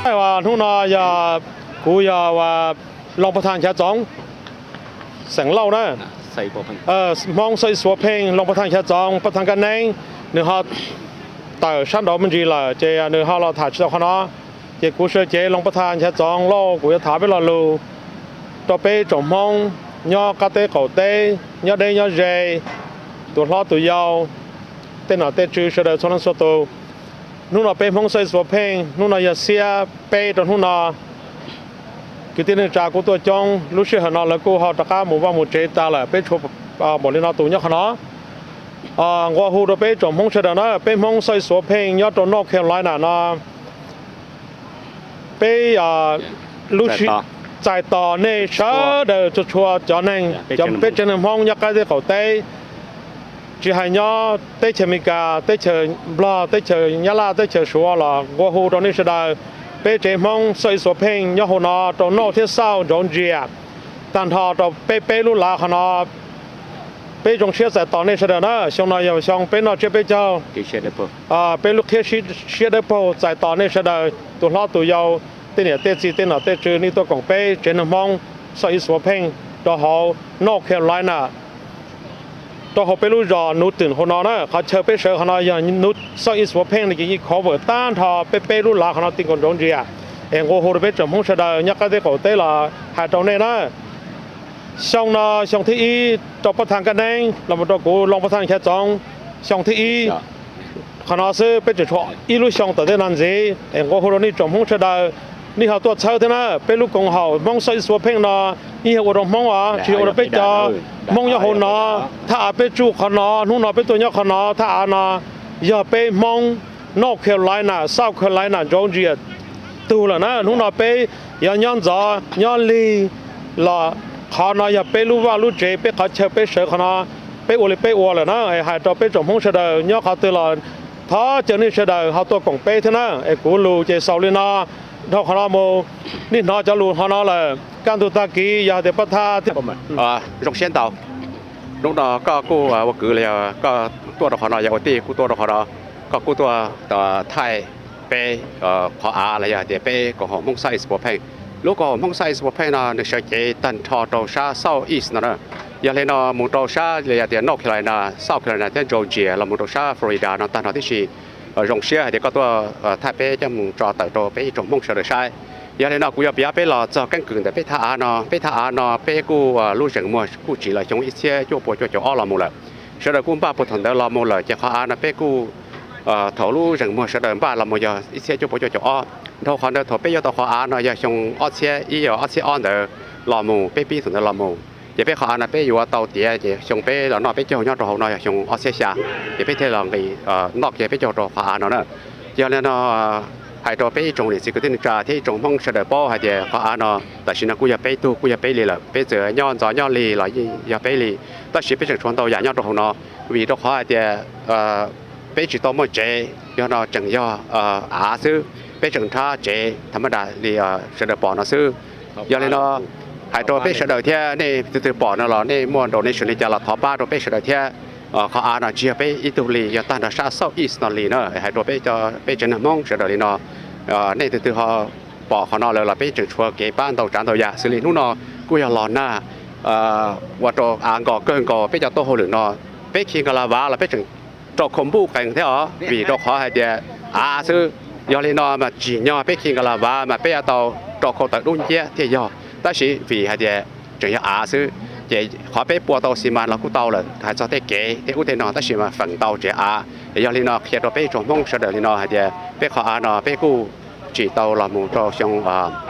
Hnub no yog kuv yog Loos Paj Thaj Nchav Txoov, xeem Lauj na, Hmoob Xauj Ib Xuav Pheej, Loos Paj Thaj Nchav Txoov, Paj Thaj Kab Neeb, nws ho tawm sab nraud me ntsis lawm ces nws ho los tham tsis tau qhov no. Ces kuv sawv cev Loos Paj Thaj Nchav Txoov Lauj, kuv yuav tham peb lo lus rau peb tsoom Hmoob nyob qab teb qaum teb, nyob deb nyob ze, tus hlob tus yau, tej nom tej tswv sawv daws txhua leej txhua tus. Hnub no peb Hmoob Xauj Ib Xuav Pheej, hnub no yog xiab peb rau hnub no. Kwv tij neej tsa kuj tuaj coob, lub sij hawm no lawv kuj ho rov qab mus vaj mus tsev tas lawm, peb tshuav npaum li no tus nyob qhov no. Nqua hu rau peb tsoom Hmoob sawv daws na, peb Hmoob Xauj Ib Xuav Pheej nyob rau North Carolina no, peb lub txais tos nej sawv daws txhua txhua cov neeg, peb tsev neeg Hmoob nyob qab teb qaum teb, tsis hais nyob teb chaws Amelikas, teb chaws Nplog, teb chaws Nyab Laj, teb chaws Suav los nqua hu rau nej sawv daws, peb tsev Hmoob Xauj Ib Xuav Pheej nyob hauv no rau noj thiab xauj ntsoov ntsia tag nrho rau peb peb lub lav qhov no. Peb zoo siab txais tos nej sawv daws na, xyoo no yog xyoo peb noj tsiab peb caug, peb lub qhib siab dawb paug txais tos nej sawv daws, tus hlob tus yau, tej niam tej txiv tej nom tej tswv nej tuaj koom peb tsev neeg Hmoob Xauj Ib Xuav Pheej rau hauv North Carolina, rau hauv peb lub zos Newton hauv no na. Qhov chaw peb sawv qhov no yog Xauj Ib Xuav Pheej no ces yeej cover tag nrho peb peb lub lav qhov no ti nkaus ntsoov ntsia. Es nqua hu rau peb tsoom Hmoob sawv daws nyob qab teb qaum teb los hais rau nej na, xyoo no xyoo thib ib rau Paj Thaj Kab Neeb los mus rau kuv Loos Paj Thaj Nchav Txoov, xyoo thib ib. Qhov no xwb peb tseem tshuav ib lub xyoo tom ntej no ntxiv, es nqua hu rau nej tsoom Hmoob sawv daws, nej ho tuaj txhawb thiab na. Peb lub koom haum Hmoob Xauj Ib Xuav Pheej no yeej yog ua rau Hmoob os, tsis yog ua rau peb cov Hmoob nyob hauv no. Thaj av peb tsuj qhov no, hnub no peb tuaj nyob qhov no, thaj av no yog peb Hmoob North Carolina, South Carolina ntsoov ntsia tug lawm na. Hnub no peb yuav nyob ntxov nyob lig los qhov no yog peb lub vaj lub tsev, peb qhov chaw peb sawv qhov no, peb ua li peb ua lawm na. Hais rau peb tsoom Hmoob sawv daws nyob qhov twg los thov caw nej sawv daws ho tuaj koom peb thiab na. Es kuv lus ces xaus li no, dhau qhov no mus, nej hnov cov lus qhov no lawm, kaj ntug tag kis yog hais tias Paj Thaj thiab zoo siab ntau. Hnub no koj kuj ua kwv los yog koj tuaj rau qhov no, yog ua tij kuj tuaj rau qhov no, koj kuj tuaj thaij peb qhov av los yog hais tias peb koom haum Hmoob Xauj Ib Xuav Pheej. Lub koom haum Hmoob Xauj Ib Xuav Pheej no nws sawv cev tag nrho rau sab South East no na, yog li no mus rau sab li hais tias North Carolina, South Carolina thiab Georgia los mus rau sab Florida no tag nrho tib si. Zoo siab hais tias koj tuaj thaij peb coj mus tso tawm rau peb ib tsoom Hmoob sawv daws saib. Yog li no kuv yuav piav peb los txog keeb kwm ntawm peb thaj av no. Peb thaj av no peb kuj lub zeem muag kuj tsim los xyoo ib txhiab cuaj pua cuaj caum ob los mus lawm. Sawv daws kuj npaj puag thaum ntawd los mus lawm ces qhov av no peb kuj thaum lub zeem muag sawv daws npaj los mus yog ib txhiab cuaj pua cuaj caum ob. Dhau qhov ntawd thaum peb yuav tau qhov av no yog xyoo ob txhiab ib, ob txhiab ob ntawd los mus, peb pib thaum ntawd los mus. Ces peb qhov av no peb yuav tau tiav ces xyoo peb los noj peb caug nyob rau hauv no yog xyoo ob txhiab xya, ces peb thiaj los nqis noj kiag peb caug rau qhov av no na. Yog li no hais rau peb ib tsoom niam txiv kwv tij neej tsa thiab ib tsoom Hmoob sawv daws paub hais tias qhov av no tam sim no kuj yog peb tug kuj yog peb li lawm, peb txawm nyob ntxov nyob lig los yeej yog peb li, tab sis peb tseem tshuav ntau yam nyob rau hauv no, vim rau qhov hais tias peb tsis tau muaj tsev, yog no tseem yog av xwb, peb tseem nrhab tsev tha maj das li sawv daws pom no xwb. Yog li no hais rau peb sawv daws thiab nej tus twg pom no los nej muaj donation li cas los thov pab rau peb sawv daws thiab. Qhov av no tsis yog peb ib tug li, yog tag nrho sab South East no li na. Hais rau peb, peb tsev neeg Hmoob sawv daws li no, nej tus twg ho pom qhov no lawm los peb tseem tshuav kev pab ntau tsav ntau yam xws li hnub no kuj yog los nag ua rau av nkos kawg nkaus peb cov taub hau lwm no, peb khi nkas las vav los peb tseem rau khau npuj qees thiab os, vim rau qhov hais tias av xwb. Yog li no mas tsim nyog peb khi nkas las vav mas peb yuav tau rau khau tawv dub nciab thiaj yog, tab sis vim hais tias tseem yog av xwb, ces qhov peb pua tau xi mas los kuj tau lawm, hais txog tej kev tej ub tej no tab sis mas feem ntau tsev av. Yog li no qhia rau peb tsoom Hmoob sawv daws li no hais tias peb qhov av no peb kuj tsim tau los mus rau xyoo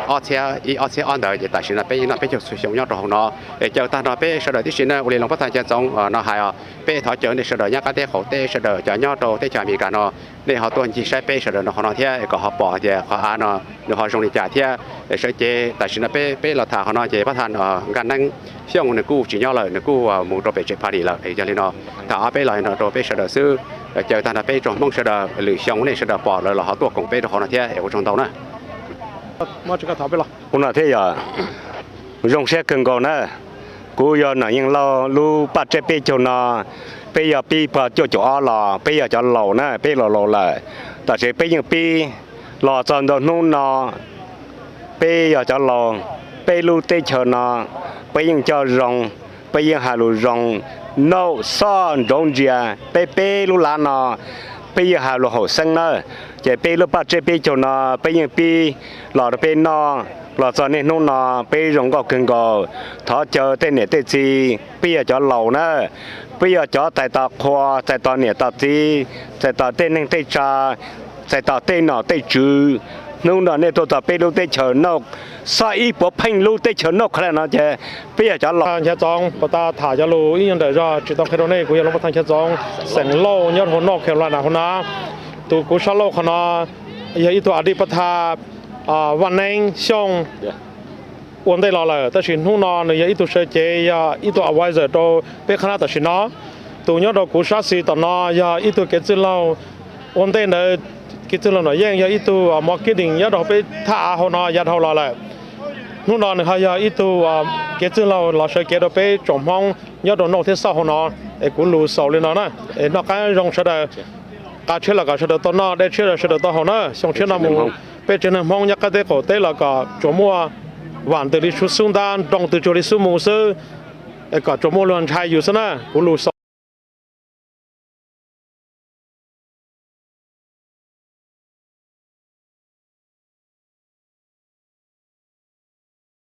ob txhiab ib ob txhiab ob ntawd, ces tam sim no peb noj peb caug txhua xyoo nyob rau hauv no. Es caw tag nrho peb sawv daws tib si na, ua li Loos Paj Thaj Nchav Txoov no hais os, peb thov caw nej sawv daws nyob qab teb qaum teb sawv daws cov nyob rau teb chaws Amelikas no, nej ho tuaj ncig saib peb sawv daws no qhov no thiab kom ho pom tias qhov av no nws ho zoo li cas thiab. Sawv cev tam sim no peb, peb los tham qhov no ces Paj Thaj Nkaj Neeb Xyooj nws kuj tsis nyob lawm, nws kuj mus rau pem tsev party lawm. Yog li no tham ob peb los no rau peb sawv daws xwb, caw tag nrho peb tsoom Hmoob sawv daws, lwm xyoo nej sawv daws pom lawm los ho tuaj koom peb rau qhov no thiab, ua tsaug ntau na. Ua no thiab yog zoo siab kawg nkaus na. Kuv yog Nom Yeej Lauj lub paj tsiab peb caug no, peb yog pib puag cuaj caum ob los peb yog cov laus na, peb laus laus lawm, tab sis peb yeej pib Los txog ntua hnub no, peb yog cov laus, peb lub teb chaws no peb yeej coj zoo, peb yeej hais lus zoo, nauj xoj nrov ntsia, peb peb lub lav no peb yeej hais lus haum xeeb nawb. Ces peb lub paj tseb peb caug no peb yeej pib los rau peb noj. Los txog niaj hnub no peb zoo nkauj kawg nkaus. Thov caw tej niam tej txiv, peb yog cov laus na, peb yog cov txais tos qhua, txais tos niam tos txiv, txais tos tej neej tej tsa, txais tos tej nom tej tswv. Hnub no nej tuaj txog peb lub teb chaws nauj xoj ib puas pheej lub teb chaws nauj qhov laj no ces peb yog cov laus. Nchav Txoov puas tas tham cov lus ib nyuag ntawm zog tsis tau qhia rau nej, kuv yog Looj Paj Thaj Nchav Txoov, xeem Lauj nyob rau North Carolina hauv no. Tus kuv sab lauj qhov no yog ib tug a dij paj thaj Vaj Neeb Xyooj ua ntej los lawm, tab sis hnub no nws yog ib tug sawv cev, yog ib tug advisor rau peb qhab nab tam sim no. Tus nyob rau kuv sab xis tom no yog ib tug kev txwj laug ua ntej ntawd, kev txwj laug Nom Yeej yog ib tug marketing nyob rau peb thaj av hauv no yav dhau los lawm. Hnub no nws ho yog ib tug kev txwj laug los sawv kev rau peb tsoom Hmoob nyob rau nauj thiab xauj hauv no. Es kuv lus xaus li no na, es noj qab zoo sawv daws, qab tshiab los kom sawv daws tau noj, dej tshiab los sawv daws tau haus na. Xyoo tshiab no mus peb tsev neeg Hmoob nyob qab teb qaum teb los kom tsuas muaj vam ntws li xub ntab, nroo tws tsuag li xub mus xwb, es kom tsuas muaj luag ntshai yus xwb na. Kuv lus xaus.